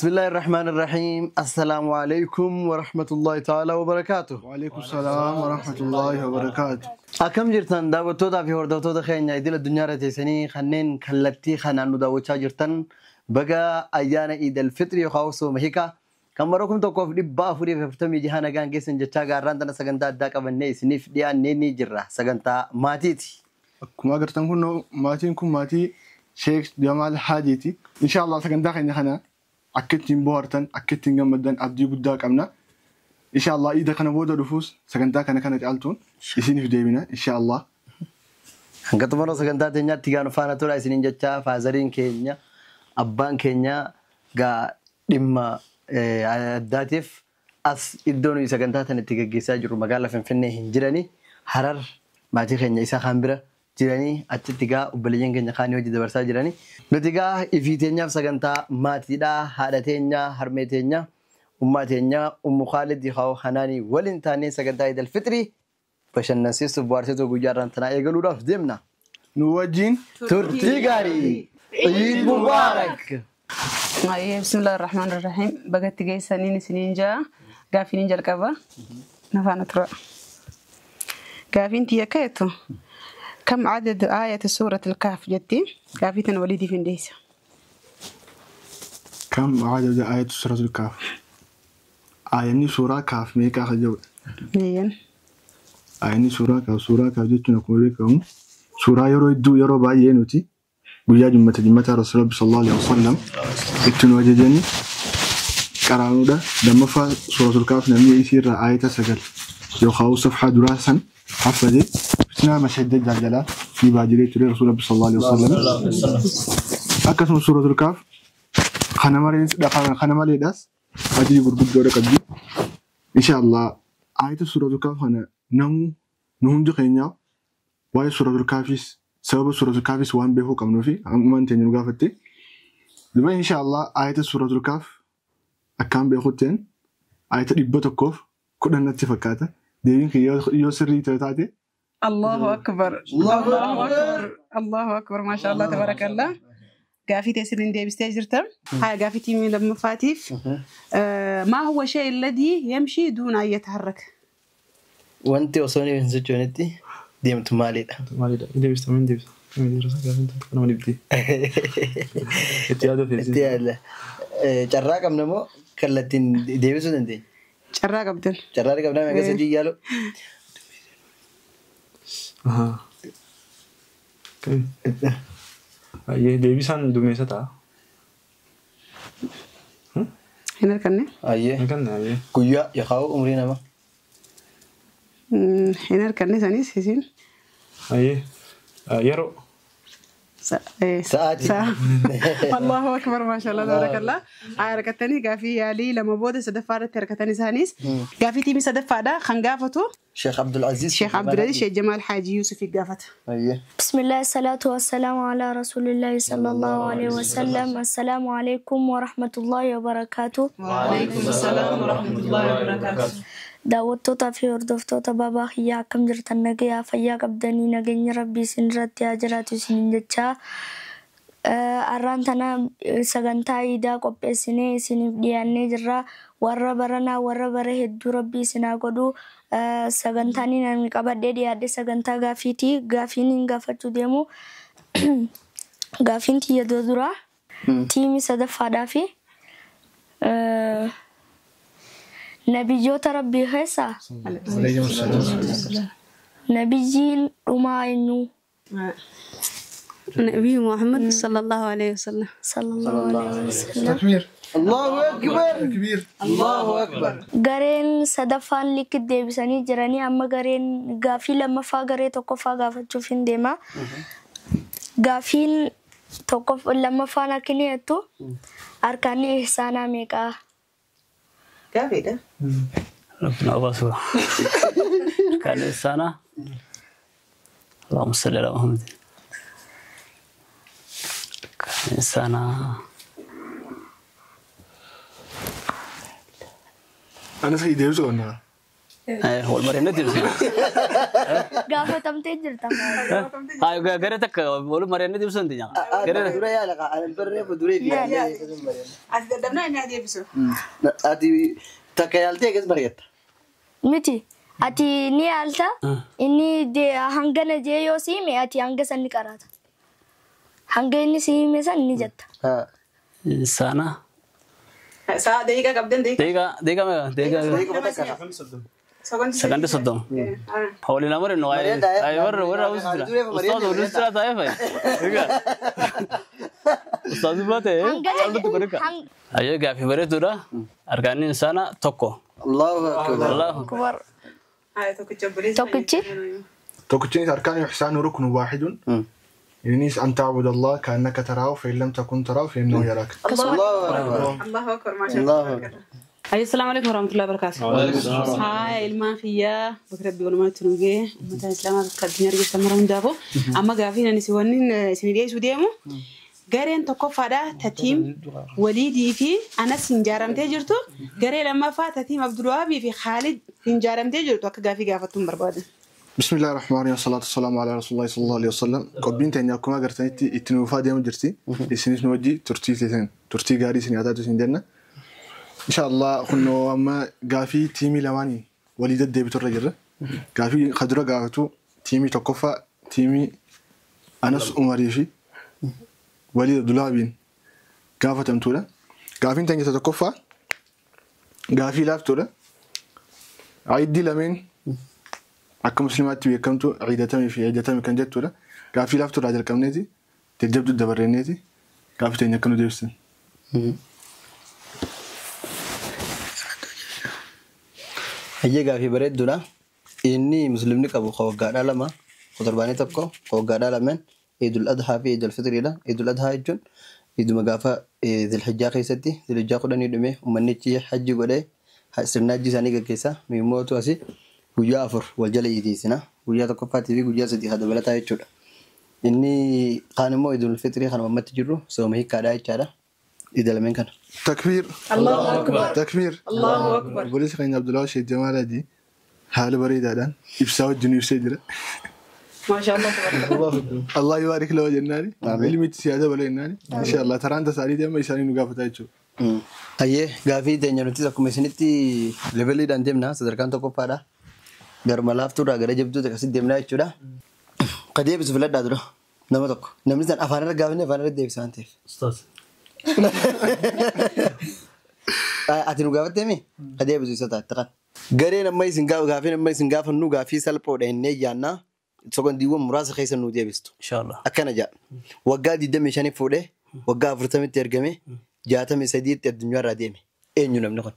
Bismillahirrahmanirrahim. Assalaamu alaikum wa rahmatullahi ta'ala wa barakaatuh. Waalaikum salaam wa rahmatullahi wa barakaatuh. Akkam jirtan daawwattootaa fi hordoftoota keenya idil addunyaa irra teessanii kanneen kallattii kanaan nu daawwachaa jirtan baga ayyaana Iid al-Fitri yookaan sooma hiikaa kan bara 1446 nagaan geessan jechaa gaarraan tana sagantaa addaa qabannee isiniif dhiyaannee ni jirra. Sagantaa maatiiti. Akkuma agartan kun maatiin kun maatii Sheek Jamaal Haajiiti. Inshaallah sagantaa keenya kana akka ittiin bohaartan akka ittiin gammaddan abdii guddaa qabna. Inshaallah iida kana booda dhufuus sagantaa kana kana caaltuun isiniif deebina inshaallah. Hanga xumura sagantaa teenyaatti gaanu faana tura isiniin jechaa faazariin keenya abbaan keenya gaa dhimma addaatiif as iddoo nuyi sagantaa tana itti gaggeessaa jirru magaalaa Finfinnee hin jirani Harar maatii keenya isa kaan bira jiranii achitti gaa obboleeyyan keenya kaanii hojii dabarsaa jirani. Nuti gaa ifii teenyaaf sagantaa maatiidhaa haadha teenya harmee teenya ummaa teenya Ummu Khaalid Haa Hanaanii waliin taanee sagantaa Iid al-Fitrii bashannansiisuuf bohaarsituu guyyaa irraan tanaa eegaluudhaaf deemna. Nu wajjin Turtii gaarii! Iid Mubaarak! Bismillahirrahmanirrahim. Bagatti geessaniin isiniin jaa gaafiin jalqaba. Nafaana tura. Gaafiin tiyya ka'etu كم عدد آية سورة الكهف جتي؟ قافيتنا وليدي في انديسة. كم عدد آية سورة الكهف؟ آية سورة كهف ميكا خجول. نعم. آية سورة كهف سورة كهف جتنا كم سورة يرو يدو يرو باي نوتي. ويا جمة جمة رسول الله صلى الله عليه وسلم. اتنو وجدني كرانودا لما فا سورة الكهف نمي يصير آية سجل. يخاو صفحة دراسا حفظت. نعم شدد جلالة في باجري تري رسول الله صلى الله عليه وسلم. أكثر سورة الكهف خنا مالي داس أجي بربط دورة قبلي إن شاء الله آية سورة الكهف أنا نمو نهم جخينيا واي سورة الكهف سبب سورة الكهف وان به كم نفي أما أنت نجافتي لما إن شاء الله آية سورة الكهف أكام بيخوتين آية إبتكوف كلنا نتفقاته دين كي يسري تلاتة. الله أكبر الله أكبر الله أكبر ما شاء الله تبارك الله. قافيتي سرين دي بستاجرتم هاي قافيتي من لما فاتيف. ما هو الشيء الذي يمشي دون أن يتحرك؟ وأنت وصوني من سجونتي ديمت مالي مالي دي بيستعمل دي أنا مالي بدي اتيادة جراك أم نمو كلتين دي بسودنتي جراك أبدن جراك أبدن ما قصدي يالو. Aha. Ayyee deebisaan dumeessa ta'a. Hin harkanne? Ayyee. Hin harkanne ayyee. Guyyaa yookaan umrii namaa. Hin harkanne sanis isin. Ayyee. Yeroo. Sa'aatii. Allahu akbar maashaallah tabarakallah. Harkattanii gaafii yaalii lama booda sadaffaa irratti harkatan isaanis. Gaafii tiimii sadaffaadha kan gaafatu. Sheekh Abdulaziz. Sheekh Abdulaziz Sheekh Jamaal Haaji Yuusuf gaafata. Bismillah salaatu wassalamu ala rasuulillahi sallallahu alaihi wasallam. Assalaamu alaikum wa rahmatullahi wa barakaatuh. Wa alaikum assalaam wa rahmatullahi wa barakaatuh. Daawwattoota fi hordoftoota baabaa kiyyaa akkam jirtan nagayaa fayyaa qabdanii nageenya rabbii isin irratti haa jiraatu isiniin jechaa. Arraan tana sagantaa iidaa qopheessinee isiniif dhiyaannee jirra. Warra baranaa warra bara hedduu rabbii isin haa godhu. Sagantaan ani qabadhee dhiyaadhe sagantaa gaafiiti. Gaafiin hin gaafachuu deemu. Gaafiin tiyya dura tiimii sadaffaadhaa fi nabiyyoota rabbii keessaa nabiyyiin dhumaa eenyu? نبي محمد صلى الله عليه وسلم. صلى الله عليه وسلم. تكبير. الله أكبر. تكبير. الله أكبر. Gareen sadaffaan likki deebisanii jiranii amma gareen gaafii lammaffaa garee tokkoffaa gaafachuuf hin deema. Gaafiin tokko lammaffaan akka inni jettu harkaan ihsaanaa meeqaa? Gaafiidha. ربنا أباسوا. كان إنسانا. اللهم صل على محمد. كان إنسانا. أنا سيدي يوسف أنا. Wal mari'annee deebisna. Gaafatamtee jirta. Haa garee takka wal mari'annee deebisuu dandeenya. Garee Dura yaala ani barree duree fi yaalee. As dadhabnaa inni adeemsisu. Ati takka yaaltee eegas mari'atta. Miti. Ati ni yaalta. Inni hangana jee yoo si hime ati hanga san ni qaraata. Hanga inni si hime san ni jetta. Insaana. Sa'a daqiiqaa qabdan daqiiqaa. Daqiiqaa meeqa? Daqiiqaa Sakandii 30. Waliin amari no waa'ee. Ay warra warra hawwisiira. Ustaaz hawwisiira taa'ee fa'i. Ustaaz baatee caaltu godhe ka. Ayyee gaaffii bareeduudha. Arkaanni insaana 1. Allahu akbar. Allahu akbar. Tokkichi obboleessa. Tokkichi. Tokkichi arkaanu ihsaanu ruknu waahidun. يعني أن تعبد الله كأنك تراه فإن لم تكن تراه فإنه يراك. الله أكبر. الله أكبر ما شاء الله. السلام عليكم ورحمة الله وبركاته. وعليكم السلام. هاي ilmaan kiyyaa bakka rabbii walumaatti nu ga'e uummata islaamaa bakka addunyaa argeessan mara hundaafuu amma gaafiin ani si wannin isin dhiyeessuu deemu gareen tokkoffaadha tatiim Waliidii fi Anas hin jaaramtee jirtu garee lammaffaa tatiim Abdulwahaabii fi Khaalid hin jaaramtee jirtu akka gaafii gaafattu hin barbaadan. بسم الله الرحمن الرحيم والصلاة والسلام على رسول الله صلى الله عليه وسلم. قبين تاني أكما قرتني اتنوفا ديام جرتي السنين نوجي ترتي تين ترتي غاري سنياتات سندنا إن شاء الله كنا أما قافي تيمي لماني وليد دي بتر قافي خدرة قافتو تيمي تقفى تيمي أنس أمريفي وليد عبد الله بن قافة تمتولا قافين تاني تتقفى قافي لافتولا عيد دي لمين akka musliimaatti beekamtu ciidatamii fi ciidatami kan jettuudha. Gaaffii laaftuurraa jalqabneeti jajjabduu dabarrenneeti gaaffii teenya akka nu deebisan. Hayyee gaaffii bareedduudha. Inni musliimni qabu waggaadhaa 2, torbanii 1, waggaadhaa 2 Eidul Adhaa fi Eidul Fitriidha. Eidul Adhaa jechuun iiduma gaafa Zilhijjaa keessatti Zilhijjaa 10 dhume uummannichi hajji godhee sirna hajji isaanii gaggeessa. Miimootu asii guyyaa 4 wal jala iidiisina. Guyyaa tokkoffaatii fi guyyaa 3 dabalataa jechuudha. Inni kaan immoo Eidul Fitrii kan ammatti jirru sooma hiikkaadha jechaadha. Iida lameen kana. Takbiir. Allahu akbar. Takbiir. Allahu akbar. Obboleessi keenya Abdullaa Sheekh Jamaal Hajii haala bareedaadhaan ibsaa wajjin ibsee jira. Maashaallah. Allah yubaarik lahu jennaani. Ilmi itti siyaada bala jennaani. Inshaallah taraan tasaanii amma isaanii nu gaafataa jechuudha. Hayyee gaaffii teenya nutis akkuma isinitti leveliidhaan deemna sadarkaan tokkoffaadha. Garuma laaftuurraa gara jabduutti akkasitti deemnaa jechuudha. Ka deebisu filadhaa dura nama tokko. Namni san afaan irra gaafanne afaan irra deebisa waan ta'eef. Ustaaz. Ati nu gaafattee mi? Ka deebisu isa taate kan. Gareen amma isin gaafiin amma isin gaafannu gaafii salphoodha innee yaannaa sekondiiwwan muraasa keessa nu deebistu. Inshaallah. Akkana jedha. Waggaa 25 fuudhee waggaa 40tti ergame 63tti addunyaarraa deeme. Eenyu namni kun?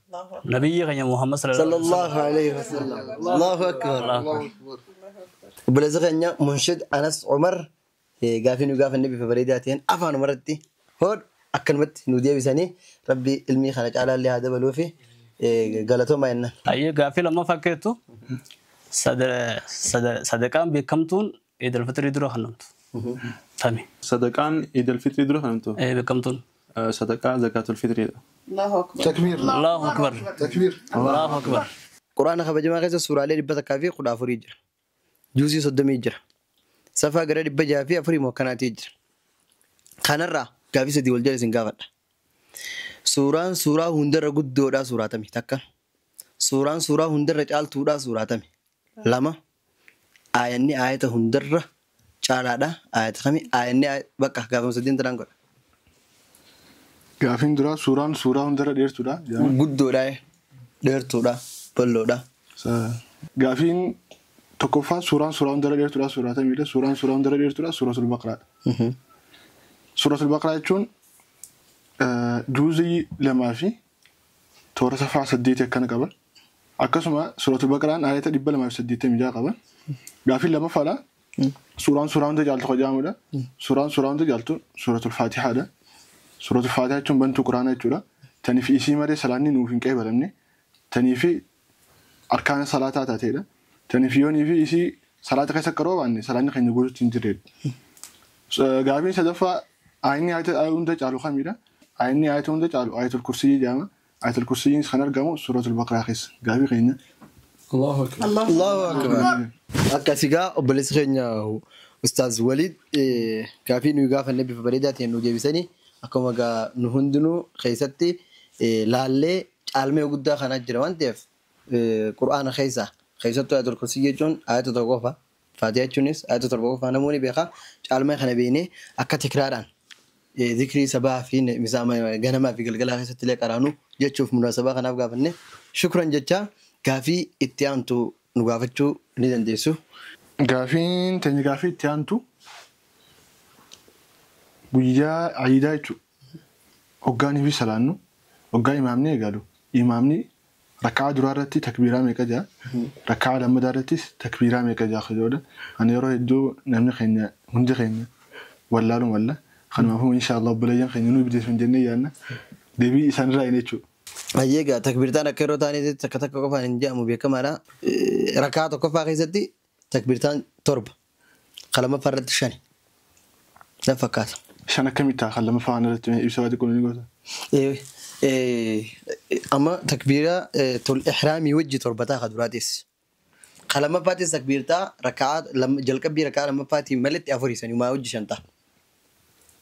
Nabiyyi keenya Muhammad sallallahu alaihi wasallam. Allahu akbar. Obboleessa keenya Munshid Anas Umar gaafii nu gaafanne bifa bareedaa ta'een afaan umarratti hoodhu akkanumatti nu deebisanii rabbi ilmii kana caalaallee haa dabaluu fi galatoomaa jenna. Ayyee gaaffii lammaffaa keettu sadaqaan beekamtuun Eidul Fitrii dura kennamtu. Tami. Sadaqaan Eidul Fitrii dura kennamtu? Beekamtuun. Sadaqaa Zakaatul Fitriidha. Allahu akbar. Takbiir. Allahu akbar. Takbiir. Allahu akbar. Quraana kabajamaa keessa suuraalee 114 jira. Juuzii 30 jira. Safaa gara 604 immoo akkanaatii jira. Kanarraa gaaffii 3 wal jala isin gaafadha. Suuraan suuraa hundarra guddoodhaa suuraa tami takka. Suuraan suuraa hundarra caaltuudhaa suuraa tami. 2. Aayanni aayata hundarra caalaadha. Aayata kami? Aayanni bakka gaafama 3 tanaan godha. Gaafiin duraa suuraan suuraa hundarra dheertuudha. Guddoodha, dheertuudha, bal'oodha. Gaafiin tokkoffaa suuraan suuraa hundarra dheertuudha suuraa tamiidha. Suuraan suuraa hundarra dheertuudha suuratul Baqaraadha. Suuratul Baqaraa jechuun juuzii 2 fi toora safaa 8 akkana qaba. Akkasuma suuratul Baqaraan aayata 286 qaba. Gaafiin lammaffaadha. Suuraan suuraa hunda caaltu jedhamudha. Suuraan suuraa hunda caaltu suuratul Faatihaadha. Suuratul Faatihaa jechuun bantuu Quraanaa jechuudha. Tanii fi isii malee salaanni nuuf hin qeebalamne. Tanii fi arkaana salaataa taateedha. Tanii fi yoonii fi isii salaata keessa akka roobaanne salaanni keenya guutuutti hin jirredha. Gaafiin sadaffaa aayinni aayata hunda caalu kamidha? Aayinni aayata hunda caalu aayatul kursiyyi jedhama. Aayatul kursiyyiin kan argamu suuratul Baqaraa keessa. Gaafii keenya. Allahu akbar. Allahu akbar. Akkasii gaa obboleessi keenya Ustaaz Waliid gaafii nuyi gaafanne bifa bareedaa ta'een nu deebisanii akkuma gaa nu hundinuu keessatti laallee caalmee guddaa kanaa jira waan ta'eef qur'aana keessa keessattuu ayatul kursii jechuun ayata tokko qofa faatihaa jechuunis ayata torba qofa namoonni beekaa caalmee kana beeknee akka tikraadhaan zikrii sabaa fi ganamaa fi galgalaa keessatti illee qaraanu jechuuf munaasabaa kanaaf gaafanne shukran jecha gaafii itti aantu nu gaafachuu ni dandeessu. Gaafiin teenya gaafii itti aantu guyyaa ayidaa jechuudha. Hoggaanii fi salaannu hoggaa imaamni eegalu. Imaamni rakkaa duraa irratti takbiiraa meeqa jaa? Rakkaa lammataa irrattis takbiiraa meeqa jaa kajoodha. Ani yeroo hedduu namni keenya hundi keenya wallaaluun walla. Kanaafuu inshaallah obboleeyyan keenya nu ibdeessu hin jennee yaadna. Deebii isaanirraa hin jechuudha. Ayyeegaa takbiirtaan akka yeroo taaniitti takka takka qofaan hin jedhamu beekamaadha. Rakkaa tokkoffaa keessatti takbiirtaan 7 lammaffaa irratti 5 na fakkaata. 5 akkamitti ta'a kan lammaffaa irratti ibsa waati kun ni goota? Amma takbiira tul ihraamii wajji 7 ta'a duraatis. Kan lammaffaatis takbiirtaa rakkaa jalqabbii rakkaa lammaffaatiin malitti 4 sanii maa wajji 5 ta'a.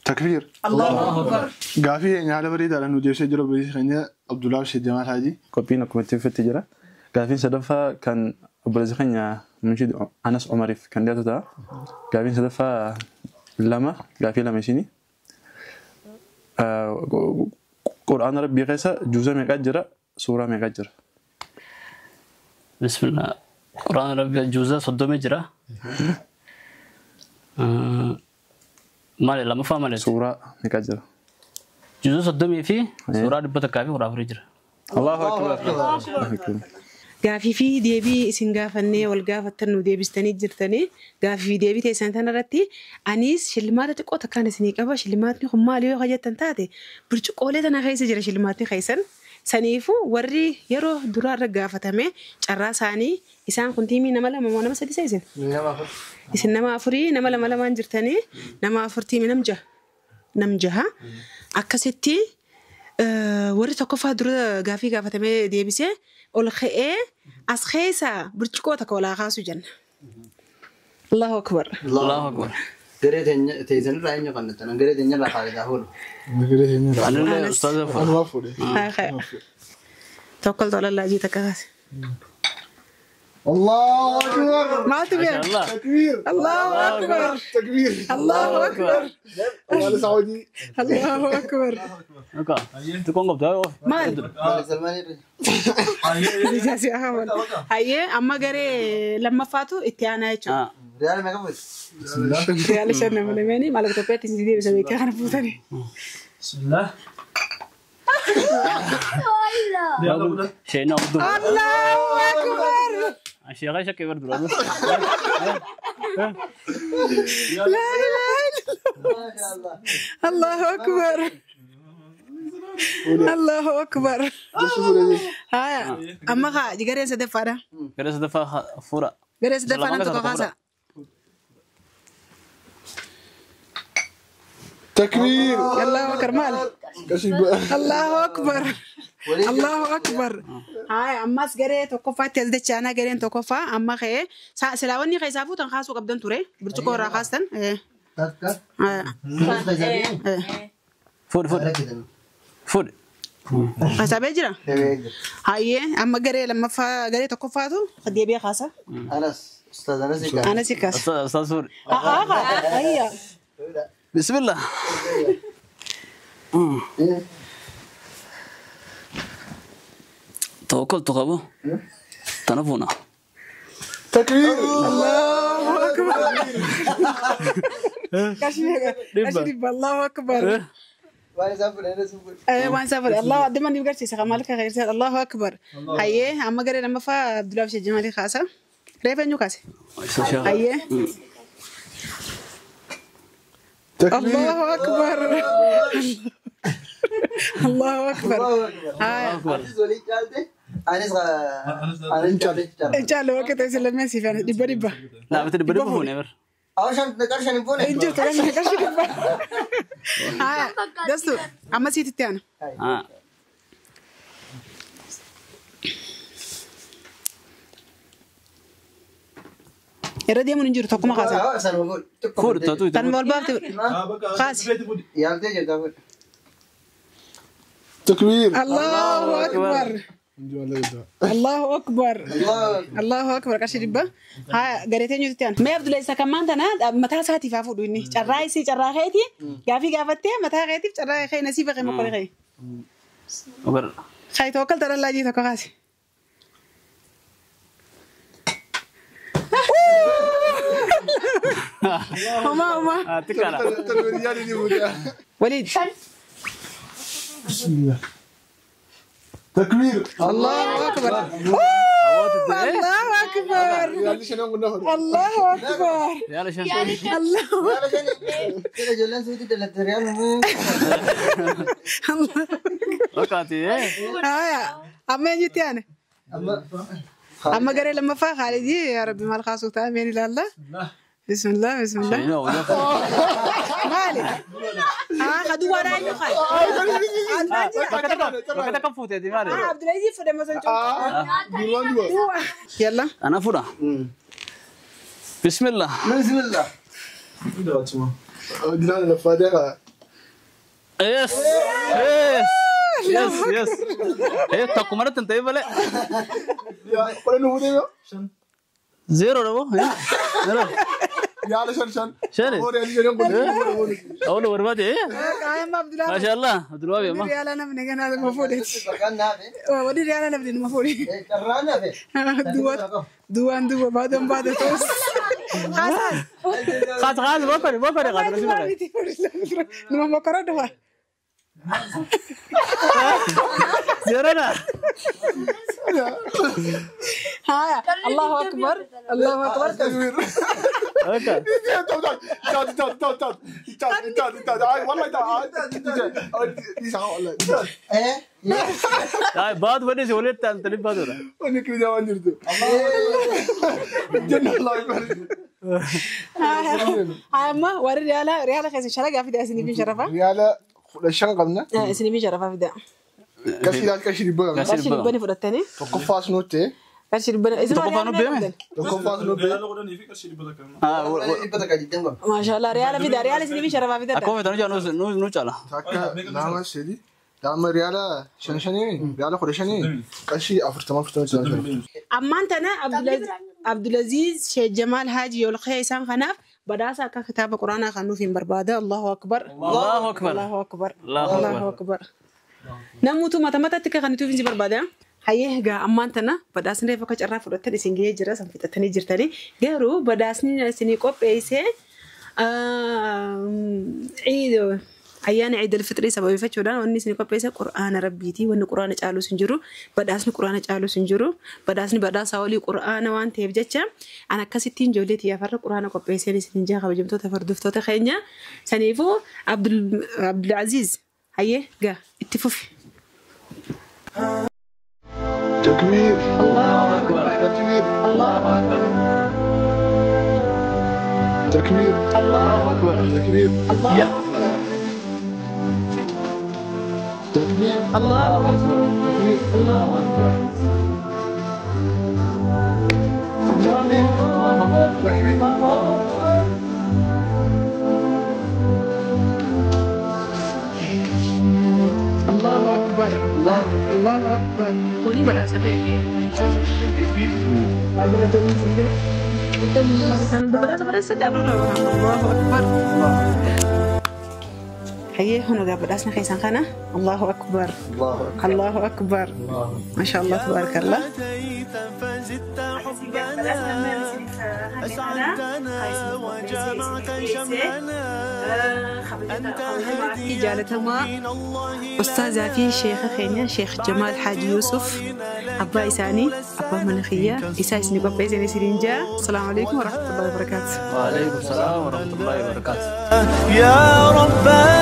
Takbiir. Allahu akbar. Gaafii keenya haala bareedaadhaan nu deebisee jiru obboleessi keenya Abdullahi Sheekh Jamaal Haji. Qophiin akkuma itti fufetti jira. Gaafiin sadaffaa kan obboleessi keenya Munshid Anas Omariif kan dhiyaatu ta'a. Gaafiin sadaffaa 2 gaafii 2 ishiini. Qur'aana Rabbii keessa juuza meeqa jira? Suuraa meeqa jira? Bismillah. Qur'aana Rabbii juuza 30 jira. Maali lammaffaa maali? Suuraa meeqa jira? Juuza 30 fi suuraa 114 jira. Allahu akbar. Gaafii fi deebii isin gaafannee wal gaafattan nu deebistanii jirtanii gaafii fi deebii teessan tanarratti anis shilmaata xiqqoo takkaan isinii qaba. Shilmaatni kun maali yoo jettan taate burcuqqoolee tana keessa jira shilmaatni keessan. Saniifuu warri yeroo duraarra gaafatame carraa isaanii isaan kun tiimii nama 2 moo nama 3 isin? Isin nama 4 nama 2 lamaan jirtanii nama 4 tiimii nam 6 akkasitti warri tokkoffaa dura gaafii gaafatamee deebisee ol ka'ee as keessa burcuqqoo takka olaa kaasu jenna. Allahu akbar. Allahu akbar. Garee teessanirraa eenyu kannattan? Garee teenyarraa Khaalidaa fuudhu. Garee teenyarraa. Anillee ustaaza fuudhu. Anumaa fuudhe. Tokkol tolallaa jii takka kaase. Allahu akbar. Maaltu beeka? Takbiir. Allahu akbar. Takbiir. Allahu akbar. Wala Saudi. Allahu akbar. Oka. Xiqqoon qabdaa yoo. Maal? Maali Salmaanii? Ijaasi ahawal. Hayyee amma garee lammaffaatu itti aanaa jechuudha. Riyaala meeqa fuute? Riyaala 5 nama lameenii maallaqa Itoophiyaatti isin deebisa beekaa kana fuutanii. Bismillah. Sheenaa guddoo. Allahu akbar. Sheekha shakkii bar dura. La ilaha illallah. Allahu akbar. Allahu akbar. Haya amma haa gareen sadaffaadha. Garee sadaffaa fuudha. Garee sadaffaa nam tokko kaasa. Takbiir. Allahu akbar maal? Allahu akbar. Allahu akbar. Haya ammas garee tokkoffaatti as dachaanaa gareen tokkoffaa amma ka'ee silaawwanni keessaa fuutan kaasuu qabdan ture burcuqqoo irraa kaastan. Takka. Fuudhi fuudhi. Fuudhi. Kaasabee jira? Hayyee amma garee lammaffaa garee tokkoffaatu deebi'ee kaasa. Anas. Ustaaz Anas kaasa. Anas kaasa. Ustaaz fuudhi. Hayya. Bismillah. Tawakkaltu qabo. Tanafuuna. Takbiir. Allahu akbar. Kashif Allahu akbar. Waan isaan fuudhan. Waan isaan fuudhan. Allahu adduma ni garsiisa kan maalika keessa Allahu akbar. Hayyee amma garee lammaffaa Abdullahi Sheekh Jamaalii kaasa. Reefa eenyu kaase? Hayyee. Allahu akbar. Allahu akbar. Anis walii caalte. Anis caalte. Caalle wakati isin lameen siif yaana 100. Laafatti 100 fuune bar. Aw 5 hin fuune. Hin jirtu qarshii 100. Haya dastu amma siititti aana. Irra deemuun hin jiru tokkuma kaasan. Fuudhu tatu. Tan wal baafte kaasi. Yaaltee jirta fuudhu. Takbiir. Allahu akbar. Allahu akbar. Allahu akbar qarshii 100. Haa gareetee nyuuti aan. Mee Abdullahi isa kammaan tana mataa isaatiif haa fuudhu inni. Carraa isii carraa keeti. Gaafii gaafattee mataa keetiif carraa kee nasiiba kee mokkole kee. Ogar. Khayi tawakkal tara Allah jii tokko kaasi. Uma uma. Xiqqaadha. Waliid. Bismillah. Takbiir. Allahu akbar. Allahu akbar. Allahu akbar. Yaala shan. Allahu. Kira ijoolleen suutii dalatte riyaal muu. Wakkaati. Haya. Amma eenyutti aane? Amma garee lammaffaa Khaalidii yaa Rabbi maal kaasuu ta'a meen ilaalla. Bismillah bismillah. Maali? Haa kaduwaadhaa eenyu kaa'e? Bakka takka fuuteeti maali? Abdulaziz fudhe masan cuutaa. Yalla. Ana fuudha. Bismillah. Bismillah. Yes. Yes. Yes yes. Tokkuma irratti hin ta'in malee. Zero dha moo? Zero. Shani. Awwal barbaade. Qaayama Abdullah. Maashaallah Abdulwaabi amma. Riyaala namni ganaa nama fuudheeti. Bakkaan naafe. Wali riyaala namni nama fuudhe. Carraa naafe. Duwwaan duwwa baadoon baado ta'us. Haasaan. Kaas kaas bokkore bokkore kaas nasi bokkore. Nama mokkora duwwa. Zero dha. Haya. Allahu akbar. Allahu akbar. Okay. Ay baad wali si walitti aan tani baadudha. Haya amma warri riyaala riyaala keessa shalagaa fida isinii fi sharafa. 15 qabna. Isinii fi sharafa fida. Qarshii qarshii 100 qabna. Qarshii 100 fudhattanii. Tokkoffaas nutti. Qarshii 100 isin Tokkoffaa nu beeme? Tokkoffaas nutti. Dhibba takka jiddan qaba. Maashaallah riyaala fida riyaala isinii fi sharafa fida. Akkuma feetan hojii nu caala. Takka lama sadi lama riyaala shan shanii riyaala 15 qarshii 40 40. Ammaan tana Abdulaziz Sheikh Jamal Haji ol ka'ee isaan kanaaf badhaasa akka kitaaba Quraanaa kan nuuf hin barbaada. Allahu akbar. Allahu akbar. Allahu akbar. Allahu Allahu akbar. Namoota mata matatti kan nuuf hin barbaada. Hayyee egaa ammaan tana badhaasni reefa akka carraa fudhattan isin gahee jira san fixattanii jirtanii garuu badhaasni isinii qopheessee ayyaana Iid al-Fitrii sababeeffachuudhaan wanni isinii qopheesse Qur'aana Rabbiiti. Wanni Qur'aana caalus hin jiru badhaasni Qur'aana caalus hin jiru badhaasni badhaasa olii Qur'aana waan ta'eef jecha an akkasittiin ijoollee xiyyeeffarra Qur'aana qopheesseen isin jaa kabajamtoota hordoftoota keenya saniifuu Abdulaziz hayyee gaa itti fufi. Takbiir. Allahu akbar. Takbiir. Allahu akbar. Takbiir. Allahu akbar. Takbiir. Allahu akbar. Takbiir. Allahu akbar. Takbiir. Allahu akbar. Takbiir. Allahu akbar. Allahu akbar. Allahu akbar. Kuni badhaasa ta'e. Allahu akbar. Hayyee hunu gaa badhaasni keessan kana. Allahu akbar. Allahu akbar. Masha Allah tabarakallah. Jaalatamaa ustaazaa fi sheekha keenya Sheekh Jamaal Haaji Yuusuf abbaa isaanii abbaa mana kiyyaa isaa isinii qopheessan isiniin jaa. Asalaamu alaikum warahmatullahi wabarakaatu. Waalaikum salaam warahmatullahi wabarakaatu. يا ربنا